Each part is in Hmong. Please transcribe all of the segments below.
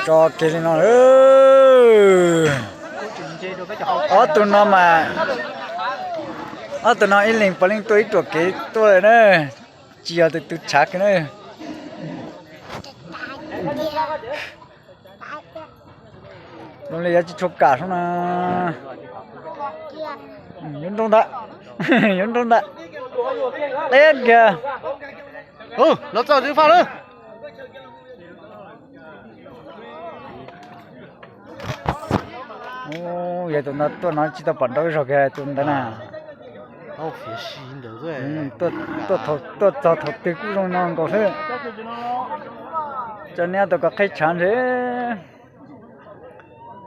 Tso kiag li no. Ob tug no mas, ob tug no ib leeg puav leej tuaj ib ruam kev tuaj lawm na. Tsis yog tus tug tshav kiag na. Zoo li yuav tsis tshua kam sub na. Yuav nroo ntag, yuav nroo ntag. Qia kiag. Los txog twb faj lawm. Yog tus no tuaj no tsis tau pom nrau ib zaug kiag tus ntawd na. Tuaj txog thaum twg kuj zoo no nkaus xwb. Cov neb tus koj qheb tshav ntshe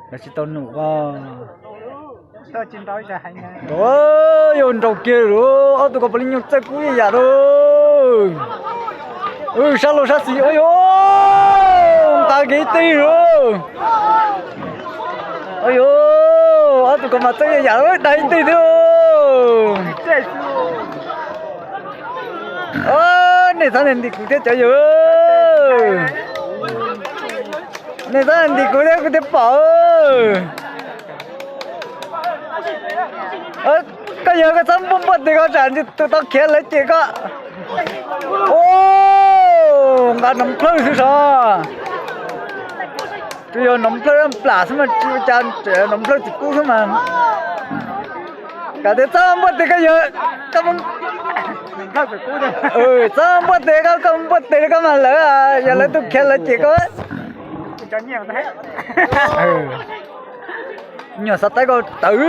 los tsis tau num ko. Yuav nrau kiag lawm, ob tug ko puav leej nyuag txawj kub ib yam lawm. Sab laug sab xis, ua yuav nqa kiag ib teg lawm. Ua yuav, ob tug ko mas txawj ib yam lawm, dag ib teg thiab. Nej txhob ntim kuv thiab cov yawg. Nej txhob ntim kuv thiab, kuv thiaj pom. Koj yawg koj txhob npuaj npuaj tes ko tsam tus tau khiav lawv cem koj. Nqa nov plhawj xwb sov. Tsuas yog nov plhawj plam xwb mas tsis ua cas, nov plhawj txiv kub xwb mas. Kam tias txhob npuaj tes koj yawg. Txhob npuaj tes koj, koj npuaj tes koj mas lawv, yog lawv tus khiav lawv cem koj. Nyuag xav taib koj tawv.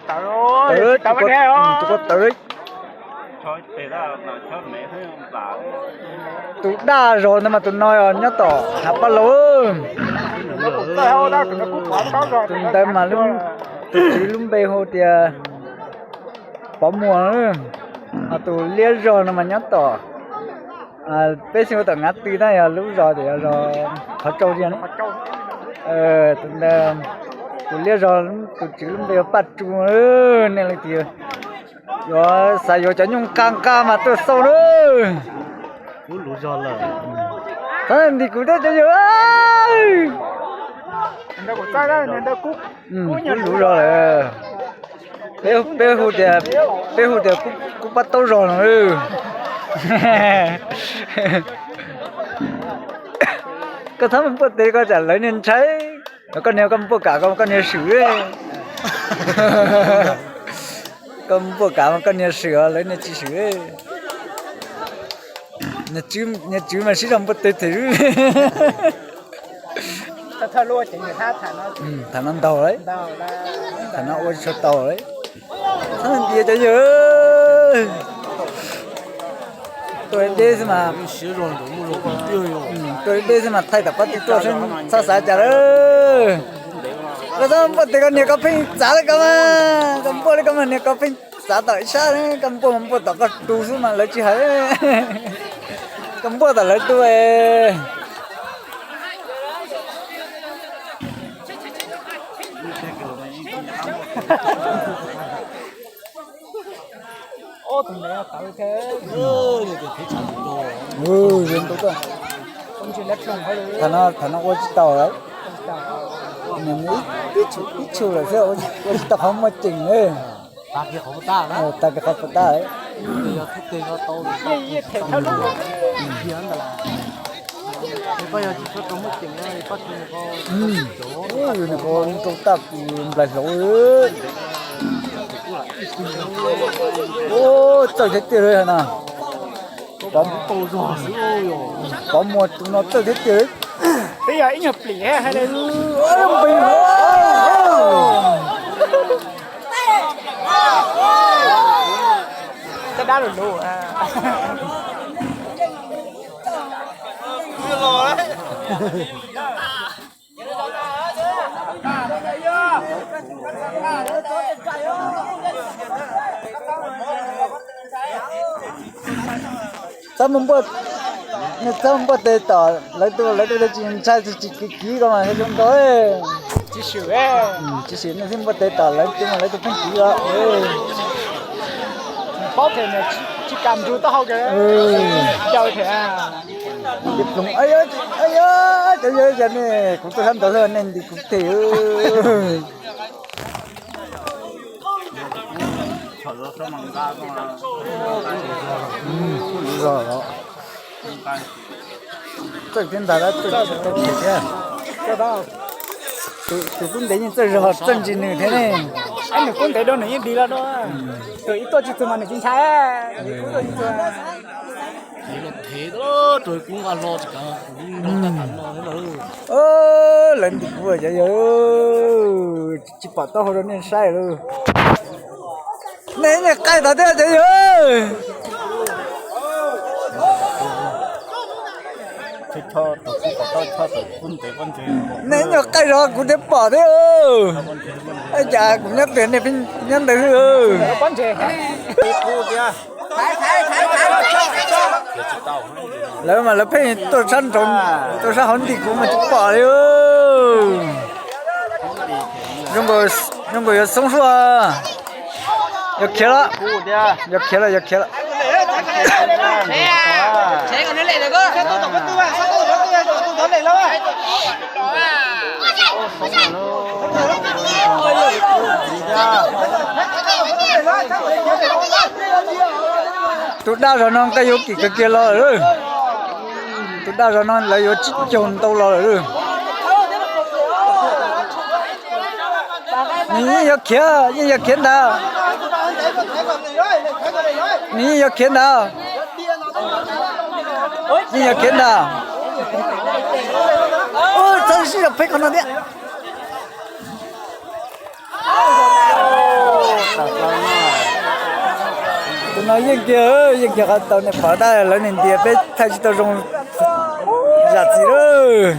Tawv, tawv. Tus daj zog ntawd mas tus no nyob tom Hav Paj Laus. Tus ntawd mas tus tswv lub npe hu tias Pov Muas, ho tus liab zog no mas nyob tom, peb xeem hu tom Ngav Tw na, yog lub zos tias yog zos Qhov Tsau tiag. Tus ntawd, tus liab zog tus tswv lub npe hu Paj Tsu. Nej leej twg yuav xav yuav cov nyuj nqa nqa mas tuaj xauj na. Txhob ntim kuv thiab cov yawg. Kub luv zog lawm. Peb hu tias, peb hu tias kub pab taub zog no. Koj txhob mus npuaj tes ko tsam lawv niag ntshai. Koj niag koj mus npuaj kam koj niag swm. Koj mus npuaj kam koj niag swm os, lawv niag tsis swm. Niag tswv mas sib zog npuaj tes them. Tham no ntaug lawm, tham no ua tsis tau lawm. Txhob ntiav cov yawg. Tuaj deb xwb mas, tuaj deb xwb mas thaij tom qab twg tuaj xwb txhob xav cas lawm. Koj txhob npuaj tes koj niag koj pheej txav li ko mas, koj npuaj li ko mas niag koj pheej txav tom ib sab, koj npuaj mas npuaj tom koj tus xwb mas lawv tsis hais. Koj npuaj tom lawv tus. Tham no ua tsis tau lawm. Ib tshum lawm xwb, ua tsis tau qhov muaj ceem. Tag kiag qhov puas tab. Nws ko rau taj nplaig hlauv. Txawj thiab tiag li na. Pov Muas tus no txawj thiab tiag li. Twb yog ib nyuag plim hais li. Caj dab lus lus. Txhob mus npuaj, txhob mus npuaj tes tom lawv tus, lawv tus tsis ntshai tsis kiv kiv ko mas zoo nkaus. Tsis swm, tsis swm nej txhob npuaj tes tom lawv tus mas lawv tus pheej kiv os. Paub tias tsis Kam ntug taub hau ke. Cau thiab. Cov yawg, cov yawg ne, kuv tuaj sab nraud lawm nej ntim kuv tes. Txawj thiab ntag, txawj tsis tau them thiab. Tus kub ntev yeej txawj zog txawj ntsis nws thiab ne. Nws kub ntev dua nws yeej dig los dua. Tus ib tuaj tsis txog mas nws tsis ntshai. Lawv ntim kuv cov yawg, tsis pom taub hau rau nej saib lawm. Nej nyiam qaij tod thiab cov yawg. Nej nyiam qaij zog kuv thiaj pom thiab. Cas kuv nyob pem nej pheej nyob ntawd xwb. Lawv mas lawv pheej tuaj sab nraud, tuaj sab hauv ntim kuv mas tsis pom li. Zoo nkaus yuav xoob suab. Yuav khiav lawm, yuav khiav lawm, yuav khiav lawm. Tus daj zog no nqaij yuav kim kawg kiag los lawm. Tus daj zog no lawv yuav tsib caug ntau los lawm. Nws yeej yuav khiav, yeej yuav khiav ntag. Nws yeej yuav khiav ntag. Yeej yuav khiav ntag. Txhob sib zog peb qhov no thiab. Tus no yeej kiag, yeej kiag qhov tau nej pom tab lawv niag ntias peb thaij tsis tau zoo zam txim lawm.